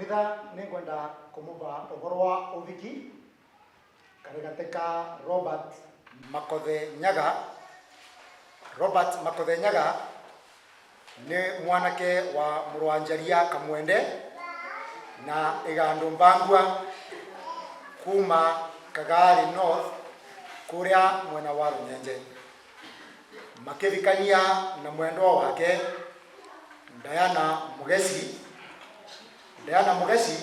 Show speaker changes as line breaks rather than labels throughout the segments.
Kanitha nĩngwenda kũmũba ũhoro wa ũhiki karĩgatĩ ka Robert Makothe Nyaga. Robert Makothe Nyaga nĩ mwanake wa Mũrwanjaria Kamwende na Ĩgandũ Mbangua kuma Kagarĩ North kũrĩa mwena wa Rũnyenje. Makĩhikania na mwendwa wake Diana Mugeci. Diana Mugeci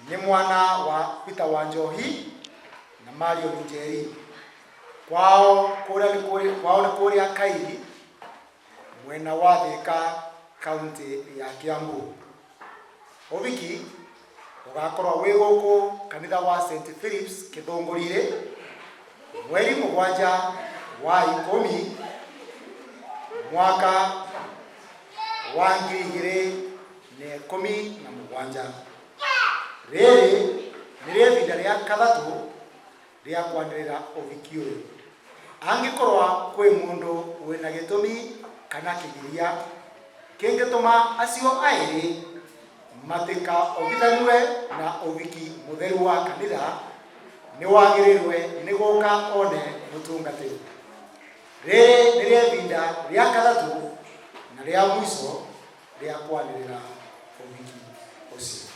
nĩ mwana wa Peter Wanjohi na Marion Njeri. Kwao kũrĩa nĩ kũrĩa kwao nĩ kũrĩa Kairi mwena wa Thika kaunti ya Kiambu. Ũhiki ũgakorwo wĩ gũkũ kanitha wa St Philips Kĩthũngũri-rĩ mweri 7 wa 10 mwaka wa 2017. Rĩrĩ nĩrĩo ihinda rĩa kathatũ rĩa kwanĩrĩra ũhiki ũyũ. Angĩkorwo kwĩ mũndũ wĩna gĩtũmi kana kĩgiria kĩngĩtũma acio aĩrĩ matikaũgithanue na ũhiki mũtheru wa kanitha, nĩwagĩrĩrwe nĩ gũka one mũtungatĩri. Rĩrĩ nĩrĩo ihinda rĩa kathatũ na rĩa mũico rĩa kwanĩrĩra ũhiki ũcio.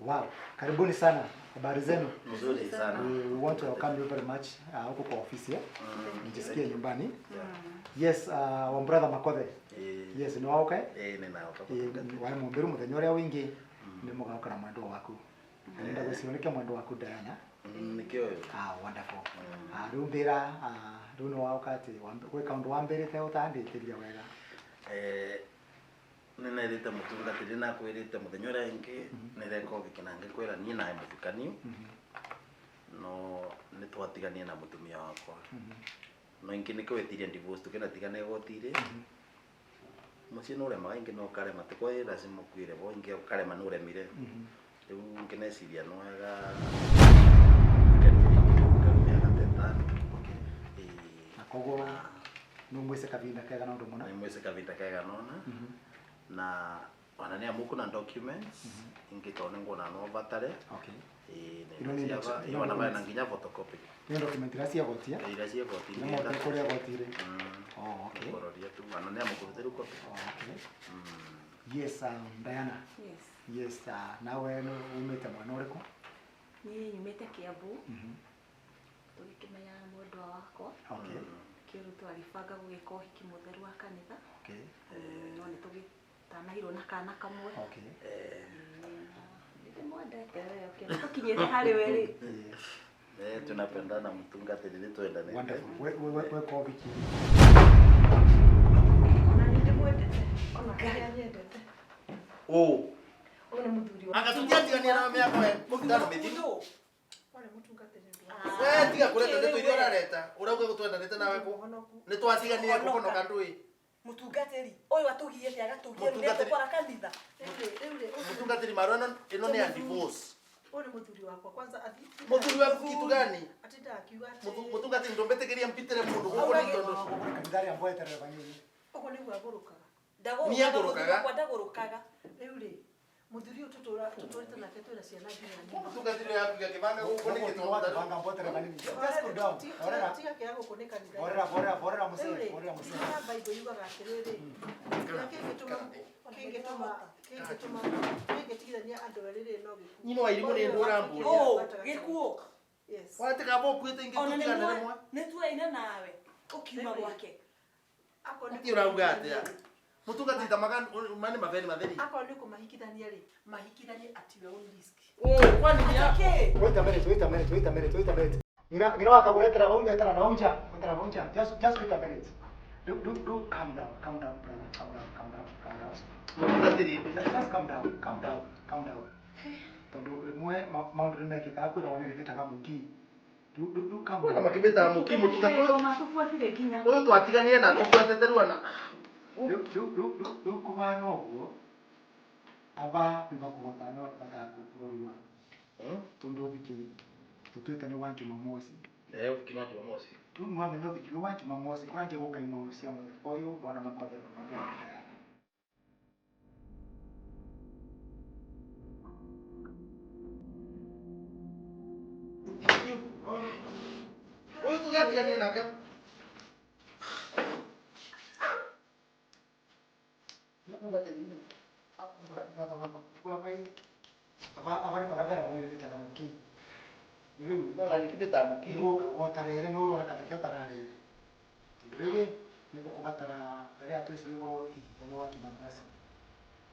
Wow, karibuni sana. Habari zenu?
Mzuri sana.
We want to welcome you very much huko kwa ofisi eh? Mjisikie nyumbani. Yes, wa brother Makothe. Yes, ni wao okay?
Eh, ninaoka.
Wale mumbiru muthenya uria wingi ni mugaoka na mwendwa waku. Nenda gucioneke mwendwa waku Diana.
Nikio.
Ah, wonderful. Ah, riu mbira, ah, riu ni waoka ati gwi kaundu wambirite utanditiria wega.
Nĩnerĩte mũtungatĩri na kwĩrĩte mũthenya ũrĩa ĩngĩ nĩreka ũhiki na ngĩkwĩra niĩ nawe mũthikaniu no nĩtwatiganie na mũtumia wakwa no ingĩ nĩkwĩtirie divorce tũkĩnatigana igoti-rĩ mũciĩ nĩ ũremaga ingĩ no ũkarema ti kwa lazima ũkuĩre bo ingĩ ũkarema nĩ ũremire rĩu ngĩneciria nĩ wega mĩaka ta ĩtano.
Okay. Na koguo nĩ mwĩce kavinda kega na ũndũ mũna.
Nĩ mwĩce kavinda kega nona na ona nĩ amuku na documents ingĩ tondũ nĩnguona no batare.
Okay.
Ĩno
nĩ
ĩno
ino
na bana nginya photocopy.
Nĩ document iria cia goti.
Iria cia goti.
Nĩ mote kũrĩa goti-rĩ. Oh, okay.
Kũroria tu ona nĩ amuku rĩu copy.
Oh, okay. Yes, Diana.
Yes.
Yes, nawe nĩ umĩte mwena ũrĩkũ?
Niĩ nyumĩte Kiambu. Tũgĩkĩmenya mwendwa wakwa.
Okay.
Kĩu twarĩbanga gũgĩka ũhiki mũtheru wa kanitha.
Okay.
No nĩ tũgĩtanahirwo na kana kamwe.
Okay.
Ndĩmwendete we, okay. Tũkinyĩte harĩ we rĩ.
Yes.
Tunapendana mũtungatĩri nĩ twendanĩte.
Wonderful. We we ũhiki.
Ona nĩ ndĩmwendete, ona kĩrĩa nyendete.
Ũ.
Ũyũ nĩ mũthuri wa.
Anga tũtiatigania na mĩaka ĩtano mĩthiru.
Warĩ mũtungatĩri ũndũ wa.
We tiga kũreta ndeto iria ũrareta. Ũrauga gũtwendanĩte nawe kũ. Nĩ twatiganire kũhonoka ndũĩ.
Mũtungatĩri ũyũ atũgiĩte agatũgia rĩu
Mũtungatĩri.
nĩtũkwara kanitha.
Rĩu rĩ,
Mũtungatĩri marua ĩno nĩ ya divorce.
Ũyũ nĩ mũthuri wakwa kwanza athi.
Mũthuri waku kitu gani?
Atindaga akiuga atĩ.
Mũtungatĩri ndũmbĩtĩkĩria mpitĩre mũndũ gũkũ nĩ tondũ.
Kanitha rĩa mboeterere vanini.
Ũguo nĩguo agũrũkaga.
Niĩ ngũrũkaga.
Ndagũrũkaga ndagũrũkaga.
Rĩu rĩ, mũthuri ũyũ tũtũra tũtũrĩte nake twĩna ciana nginya nini.
Mũtungatĩri yaku gĩkĩbanga gũkũ nĩkĩ tondũ.
Banga mboeterere vanini. Just cool down. Orera.
Tiga kĩa gũkũ nĩ kanitha.
Orera, orera, orera
Rĩu
musee,
rĩ,
orera musee.
kĩrĩa Bible yugaga atĩrĩrĩ, kĩrĩa kĩngĩtũma kĩngĩtũma kĩngĩtũma kĩngĩtigithania andũ erĩ rĩ no gĩkuũ.
Nyina wa irimũ nĩ ndũra mbũria.
Ũ, gĩkuũ.
Yes.
Watiga bo kuĩte ingĩ
Ona
tũtigane rĩmwe.
nĩ tuoyaine nawe ũkiuma gwake.
Akorwo nĩ
Ti ũrauga atĩa? Mũtungatĩri ta maga mani mabeni matheri.
Akorwo nĩ kũmahikithania rĩ, mahikithanie at your own risk.
Ũ, kwani ni yako?
Atĩ
Wait a minute, wait a minute, wait a minute, wait a minute. Ngira ngira wakaguretera vaunja etera vaunja, etera vaunja. Just wait a minute. Do calm down, calm down, brother, calm down, calm down, calm down.
Mũtungatĩri
Just calm down, calm down, calm down. Tondu rimwe maundu nĩ mekĩkaga kwĩragwo nĩ rĩgĩtaga mũkii. Rĩu
Kwĩna makĩmĩtaga mũkii mũtutako.
Matũbuatire nginya.
Ũyũ twatiganire na tũbuatĩte rĩu
Rĩu kũhana ũguo aba nĩmakũhota no matakũrũa tondũ ũhiki tũtuĩte nĩ wa Jumamosi.
Eh, ũhiki wa Jumamosi.
Rĩu nĩwamenya ũhiki nĩ wa Jumamosi kũranjia gũka ing'ong'o cia mũthenya ũyũ bona makwambia kũmagĩa.
Ũyũ tũgĩatiganire nake.
Aba nĩ magĩtaga mũkii. Rĩu
Makĩmĩtaga mũkii.
Otarere nĩ ũrona kana kĩo tararere. Rĩu nĩ gũkũbatara rĩrĩa twĩcirio nĩ wa Jumamosi.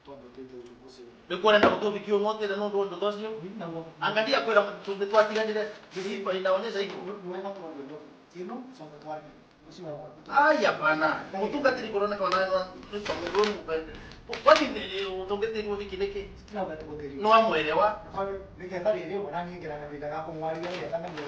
Tondũ tuĩte ũcio.
Nĩkuo ũrenda gũtũbikia ũng'otire nĩ ũndũ wa ũndũ ta ũcio? Angalia kwĩra nĩtwatiganire hivyo inaonyesha hivyo. Ai, hapana. Mũtungatĩri kũroneka ona nĩ ta mũndũ ũmwe. Kwani ũtungatĩri ũhiki nĩkĩ? No amwelewa.
Nĩgetha rĩrĩ ona niĩ ngĩraga thĩna ga kũmwarĩria nĩgetha menye.